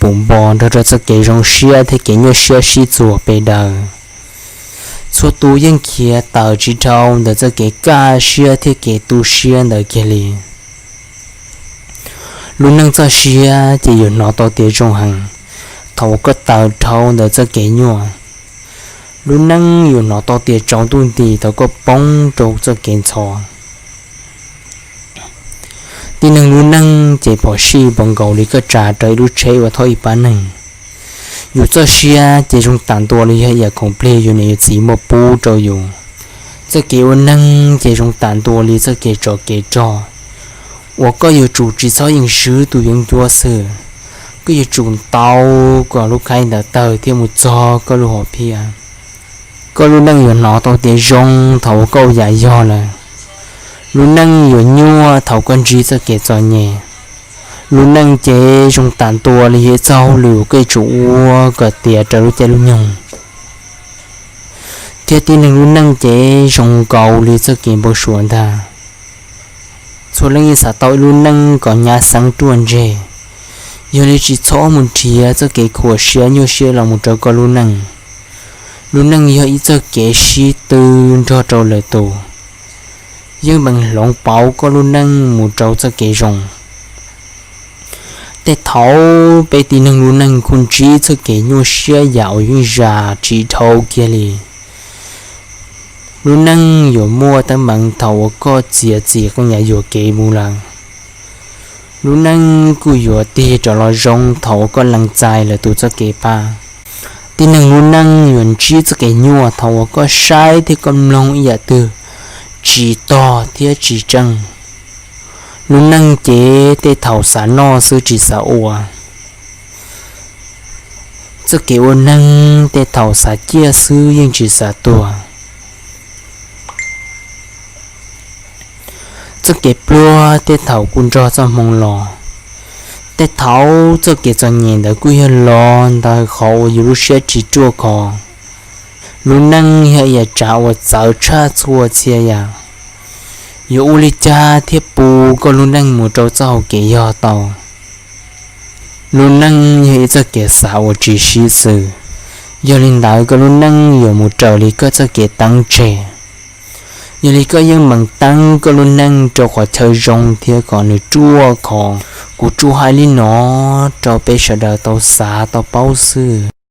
pum npo nrog rau txoj kev zoo siab thiab kev nyuaj siab sib txuas pes daws. Txhua tus yeej khiav tawm tsis dhau ntawm txoj kev kaj siab thiab kev tu siab ntawd kiag li. Lub neej txoj sia ces yus hnov tau tias zoo heev thaum uas koj tawm dhau ntawm txoj kev nyuaj. Lub neej yus hnov tau tias tsaus ntuj nti thaum koj poob rau txoj kev ntxhov. Tib neeg lub neej ces phom sij npaum nkaus li koj tsa rau ib lub tsheb uas thauj ib pab neeg. Yus txoj sia ces zoo tam ntua li yog ib yam khoom plig yus niam yus txiv muab pub rau yus. Txoj kev ua neej ces zoo tam ntua li txoj kev tsov kev rog uas koj yuav tsum tsis txhob yeem swb tus yeeb ncuab xwb. Koj yuav tsum ntaus kom lub khaib ntawd tawg thiab mus txog koj lub hom phiaj. Koj lub neej yuav hnov tau tias zoo thaum uas koj ua yam yog lawm. Lub neej yuav nyuaj thaum koj ntsib txoj kev txom nyem. Lub neej ces zoo tam ntua li yog ib txoj hauj lwm uas koj yuav tsum ua kom tiav raws lub caij lub nyoog. Thiab tib neeg lub neej ces zoo nkaus li txoj kev npau suav ntag. Txhua leej yeej xav tau ib lub neej kom nyab xeeb ruaj ntseg, yog li tsis txhob mus nrhiav txoj kev khuam siab nyuaj siab los mus rau koj lub neej. Lub neej yog ib txoj kev sib tw nrog rau lwm tus, yeej meem hloov pauv koj lub neej mus rau txoj kev zoo. Tej thaum peb tib neeg lub neej kuj ntsib txoj kev nyuaj siab yam uas yeej zam tsis dhau kiag li. Lub neej yuav muaj teeb meem thaum uas koj txiav txim koj nyiam yuam kev mus lawm. Lub neej kuj yuav tig rov los zoo thaum uas koj lees txais lwm tus txoj kev pab. Tib neeg lub neej yuav ntsib txoj kev nyuaj thaum uas koj saib thiab koj mloog ib yam twg tsis tog thiab tsis tseeb. Lub neej ces tej thaum xav noj xwb tsis xav ua. Txoj kev ua neeg tej thaum xav ciaj xwb yeej tsis xav tuag. Txoj kev pluag tej thaum kuj nrog txoj hmoo los. Tej thaum txoj kev txom nyem ntawd kuj yog los ntawm qhov uas yus lub siab tsis ruaj khov. Lub neej yog ib yam tsav uas txawv tshaj txhua txhia yam. Yuav ua li cas thiaj pub koj lub neej mus rau txoj hau kev yog tau? Lub neej yog ib txoj kev xav uas tsis sib xws, yog li ntawd koj lub neej yuav mus raws li koj txoj kev teeb tseg. Yog li koj yeej meem teeb koj lub neej rau qhov chaw zoo thiab kom nws ruaj khov. Kuv tsuas hais li no rau peb sawv daws tau xav tau paub xwb.